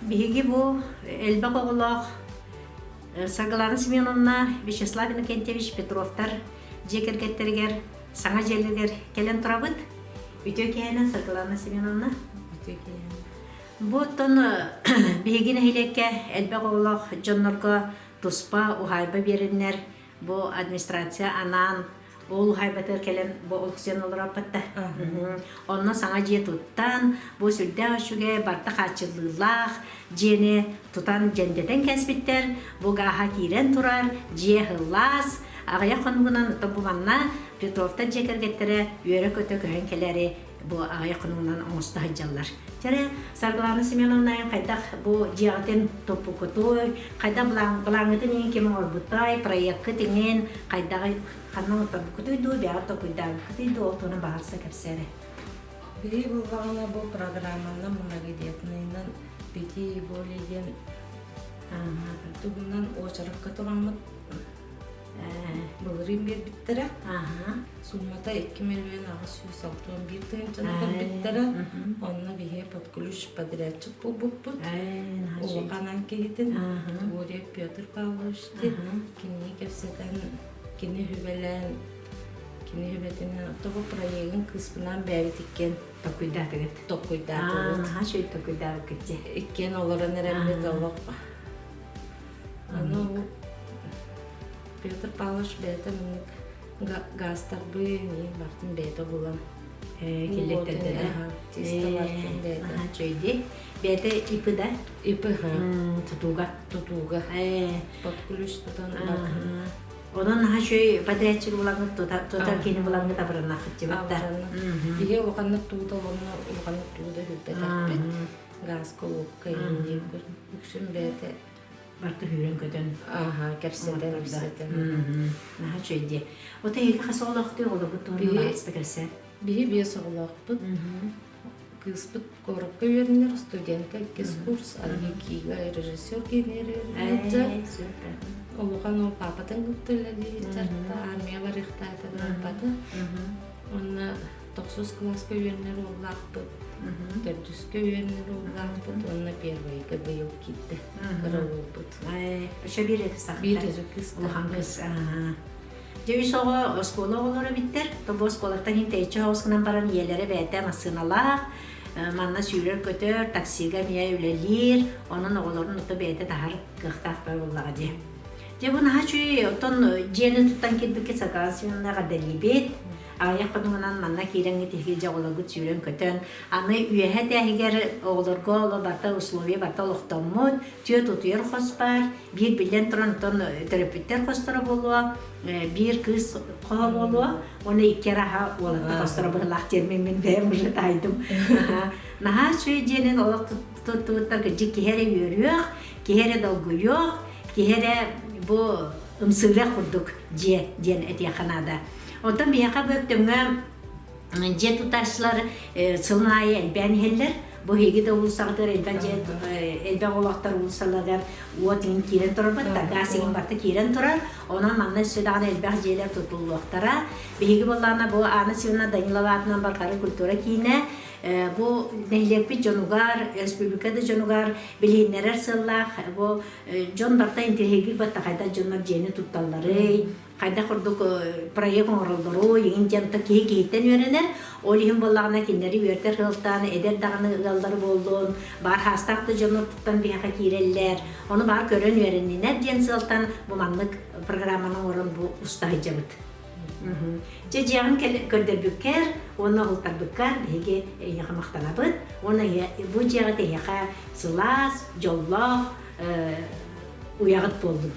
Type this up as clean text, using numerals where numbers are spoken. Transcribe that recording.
Биһиги бу элбэх оҕолоох Саргылана Семеновна, Вячеслав Иннокентьевич Петровтар дьиэ кэргэттэригэр саҥа дьиэлэригэр кэлэн турабыт. Үтүө киэһэнэн Саргылана Семеновна. Үтүө киэһэнэн. Бу оттон биһиги нэһилиэккэ элбэх оҕолоох дьоннорго туспа уһаайба биэрэннэр бу администрация анаан ол уһаайбатыгар кэлэн бу олохсуйан олороппут да. Онно саҥа дьиэ туттан, бу сүрдээх үчүгэй, барыта хааччыллыылаах дьиэни тутан дьэндэтэн кэспиттэр. Бу гааһа киирэн турар, дьиэ сылаас, аҕыйах хонугунан оттон бу манна Петровтар дьиэ кэргэттэрэ үөрэ-көтө көһөн кэлээри бу аҕыйах хонугунан оҥосто сылдьаллар. Чэрэ, Саргылана Семеновна хайдах бу дьиэҕитин туппуккутуй, хайдах былааҥҥытын иҥин ким оҥорбутай, проеккыт иҥин хайдаҕый, ханна оҥотторбуккутуй дуу, бэйэҕит толкуйдаабыккытый дуу, ол туһунан баҕарса кэпсээ эрэ. Биһиги буоллаҕына бу программанан многодетныйынан пяти и более диэн тугунан уочаракка тураммыт Былырыын биэрбиттэрэ. Суумата 2 миллион 861 тыһыынчаны көрбүттэрэ. Онно биһиги под ключ подрядчик буолбуппут. Улахан киһитин Гурьев Петр Павлович диэн кинини кэпсэтэн, кини үбэлээн, кини үбэтинэн тобу проегын кыыспынаан бэйэбит иккиэн Токуйдаатыгыт. Токуйдаатыбыт. Наһаа үчүгэй токуйдаабыккыт дии. Иккиэн олорон эрэммит олох Аны Петр Павлович бэйэтэ маннык гаастарбын, иин бартын бэйэтэ булан киллэртэрдэ чисто бартын бэйэтэ. Чөйди. Бэйэтэ ИП да? ИП тутууга. Тутууга. Под ключ тутан Онон наһаа үчүгэй подрядчик булаҥҥыт тутар киһини булаҥҥыт абыраннааххыт да. Биһи улаханнык тууда уонна улаханнык тууда хүрбэтэхпит. Газка уокка иин үксүн бэйэтэ барыта сүүрэн-көтөн Ааһа, кэпсэтэн, кэпсэтэн. Наһаа үчүгэй дии. Ота эһиги хас оҕолоохтуй оҕолоргут туһунан баҕаста кэпсээ. Биһи биэс оҕолоохпут. Кыыспыт куоракка үөрэнэр, студентка иккис курс, АГИКИга режиссер киинигэр үөрэнэр. Улахан уол паапатын кытта үлэлиир, армия барыахтаата барбата. Уонна тохсус кылааска үөрэнэр уоллаахпыт, төрдүскэ үөрэнэр уоллаахпыт уонна первыйга быйыл киирдэ кыра уолбут. Өссө биир кыыс Биир эрэ кыыс Улахан кыыс. Дьэ үс оҕо оскуола оҕолоро эбиттэр. То бу оскуолаттан иһин тэйиччи соҕус гынан баран ийэлэрэ бэйэтэ массыыналаах, манна сүүрэр-көтөр, таксига эмиэ үлэлиир, онон оҕолорун ото бэйэтэ таһар кыахтаах буоллаҕа дии. Дьэ бу наһаа үчүгэй, оттон дьиэни туттан киирбиккит Саргылана Семеновна эҕэрдэлиибит. Аҕыйах хонугунан манна киирэҥҥит иһиги дьэ оҕолоргут сүүрэн-көтөн, аны үөһэ этээһигэр оҕолорго оло барыта условия барыта олохтоммут, түөрт утуйар хос баар, биир биллэн туран оттон төрөппүттэр хосторо буолуо, биир кыыс хоһо буолуо, уонна икки араһа уолаттар хосторо быһылаах диэн мин мин бэйэм уже таайдым. Наһаа үчүгэй дьиэнэн олох туттубуттар кырдьык киһи эрэ үөрүөх, киһи эрэ долгуйуох, киһи эрэ бу ымсыырыах курдук дьиэ диэн этиэххэ наада. Оттон биһиэхэ бу Өктөмҥө дьиэ тутааччылар сылын аайы элбээн иһэллэр. Бу эһиги да уулуссаҕытыгар элбэх дьиэ элбэх олохтор уулуссаларыгар уот иҥин киирэн турарбыт, гаас иҥин барыта киирэн турар. Онон манна өссө даҕаны элбэх дьиэлэр тутуллуохтара. Биһиги буоллаҕына бу Анна Семеновна Данилова аатынан Балкары культура киинэ бу нэһилиэкпит дьонугар, республика да дьонугар билиһиннэрэр сыаллаах бу дьон барыта интэриэһиргиир батта хайдах дьоннор дьиэни тутталларый, хайдах курдук проект оҥороллоруй, иҥин диэн киһи киһиттэн үөрэнэр. Ол иһин буоллаҕына кинилэри үөрдэр сыалтан эдэр даҕаны ыаллары буоллун, баар хаастаах да дьону туттан биһиэхэ киирэллэр. Ону баар көрөн үөрэннинэр диэн сыалтан бу маннык программаны оҥорон бу уста сылдьабыт. Дьэ дьиэҕин көрдөрбүккэр уонна уһултарбыккар биһиги эйиэхэ махтанабыт. Уонна бу дьиэҕит эйиэхэ сылаас, дьоллоох уйаҕыт буоллун.